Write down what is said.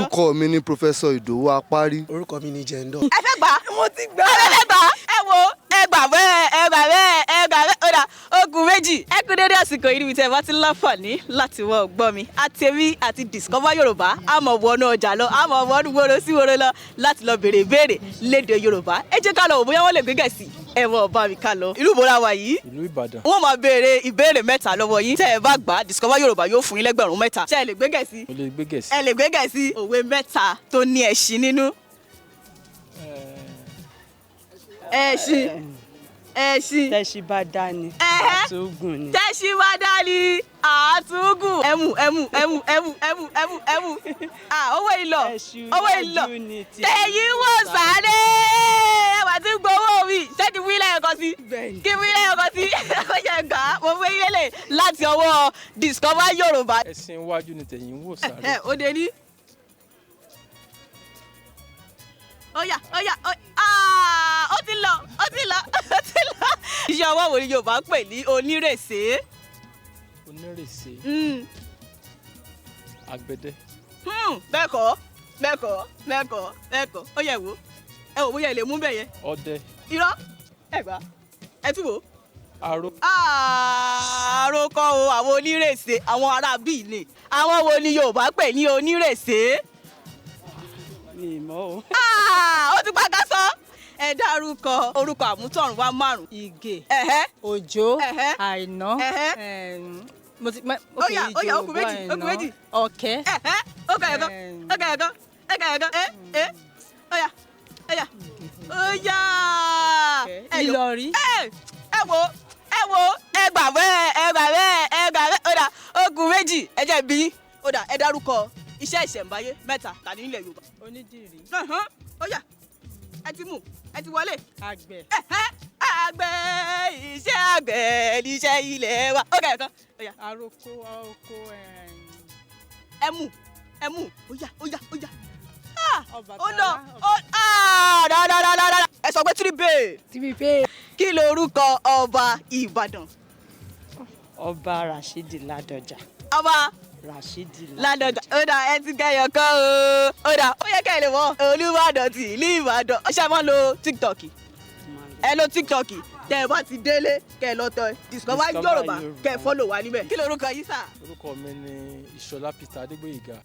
Orúkọ mi ni Professor Ìdòwú Apárí. Orúkọ mi ni Jẹ̀ndọ̀. Ẹ fẹ́ gbà? Mo ti gbà. Ẹ fẹ́ gbà? Ẹ wo, ẹ gbà bẹ́ẹ̀, ẹ gbà bẹ́ẹ̀, ẹ gbà bẹ́ẹ̀. Ó dà, ogun méjì. Ẹ kú dédé àsìkò yìí níbi tí ẹ bá ti láǹfààní láti wọ́n gbọ́ mi. Àtẹ̀mí àti Discover Yorùbá, a mọ̀ wọnú ọjà lọ, a mọ̀ wọnú woro sí woro lọ láti lọ béèrè ìbéèrè lédè Yorùbá. Ẹ jẹ́ ká lọ wò bóyá wọ́n lè gbé Gẹ̀ẹ́sì. Ẹ wọ bá mi ká lọ. Ìlú ìbora wa yìí? Ìlú Ìbàdàn. Wọ́n máa béèrè ìbéèrè mẹ́ta lọ́wọ́ yín. Tẹ́ ẹ bá gbà á, Discover Yorùbá yóò fún yín lẹ́gbẹ̀rún 3. Ṣé ẹ lè gbé Gẹ̀ẹ́sì? Mo lè gbé Gẹ̀ẹ́sì. Ẹ lè gbé Gẹ̀ẹ́sì. Òwe mẹ́ta tó ní ẹṣin nínú. Ẹṣin, ẹṣin. Tẹ́ṣin bá dání, àtúgùn ni. Tẹ́ṣin bá dání, àtúgùn. Ẹmu, ẹmu, ẹmu, ẹmu, ẹmu, ẹmu, ẹmu. Ah, owó ìlọ. Ẹṣin Owó ìlọ. iwájú ni tí Tẹ̀yìn wò sáré. Ẹwà tí ń gbowó mi. Ṣé kí n wí lẹ́yọ̀kan sí? Bẹ́ẹ̀ni. Kí n wí lẹ́yọ̀kan sí? Ó yẹ gbà á. Mo fẹ́ yẹlẹ̀ láti ọwọ́ Discover Yorùbá. Ẹṣin iwájú ni tẹ̀yìn wò sáré. Ẹ ó dé ní. Ó yá, ó yá, ó ah, ó ti lọ, ó ti lọ, ó ti lọ. Iṣẹ́ ọwọ́ wo ni Yorùbá ń pè ní onírèsé? Onírèsé? Àgbẹ̀dẹ. Bẹ́ẹ̀ kọ́, bẹ́ẹ̀ kọ́, bẹ́ẹ̀ kọ́, bẹ́ẹ̀ kọ́. Ó yẹ wò, ẹ wò bóyá ẹ lè mú bẹ́ẹ̀ yẹn. Ọdẹ. Irọ́, ẹ gbà, ẹ tún wò. Aró. Àròkọ o, àwọn onírèsé, àwọn ará bíi ni. Àwọn wo ni Yorùbá pè ní onírèsé? Mi ì mọ̀ o. Ah, ó ti pàkà sọ. Ẹ dárúkọ orúkọ àmútọ̀runwá márùn. Ìgè. Ẹ̀hẹ́. Òjó. Ẹ̀hẹ́. Àìná. Ẹ̀hẹ́. Mo ti Ó yá, ó yá, ó kù Ìjòwò, méjì, ó kù Àìná, méjì. Ọ̀kẹ́. Ẹ̀hẹ́, ó kọ̀ ẹ̀kan, ó kọ̀ ẹ̀kan, ó kọ̀ ẹ̀kan, ẹ ẹ, ó yá, ó yá, ó yá. Ẹ Ìlọrí. Ẹ ẹ wo, ẹ wo, ẹ gbà bẹ́ẹ̀, ẹ gbà bẹ́ẹ̀, ẹ gbà bẹ́ẹ̀. Ó dà, ó kù méjì, ẹ jẹ́ bí yín. Ó dà, ẹ dárúkọ iṣẹ́ ìṣẹ̀ǹbáyé mẹ́ta tà ní ilẹ̀ Yorùbá. Onídìrí. Ẹ̀hán, ó yá, ẹ ti mú, ẹ ti wọlé. Àgbẹ̀. Ẹ̀hẹ́, àgbẹ̀, iṣẹ́ àgbẹ̀ níṣẹ́ ilẹ̀ wa. Ó kẹ̀ ẹ̀kan, ó yá. Àròkọ oko. Ẹ mú, ẹ mú, ó yá, ó yá, ó yá. Ah, Ọbàtálá. Ó lọ, ó ah, dáadáa. Ẹ sọ pé three bay. Three bay. Kí lorúkọ ọba Ìbàdàn? Ọba Rashidi Ládọjà. Ọba Rashidi. Ládọjà. Ó dà, ẹ ti kẹyọ kan o. Ó dà, ó yẹ kẹ́ ẹ lè mọ̀ Olúbàdàn ti ìlú Ìbàdàn. Ṣé ẹ máa ń lo TikTok? Ẹ lo TikTok. Tẹ ẹ bá ti délé, kẹ ẹ lọ tẹ Discover Discover Yorùbá, Yorùbá. Kẹ ẹ follow wa níbẹ̀. Kí lorúkọ yín sà? Orúkọ mi ni Ìṣọlá Peter Adégbòyìgá.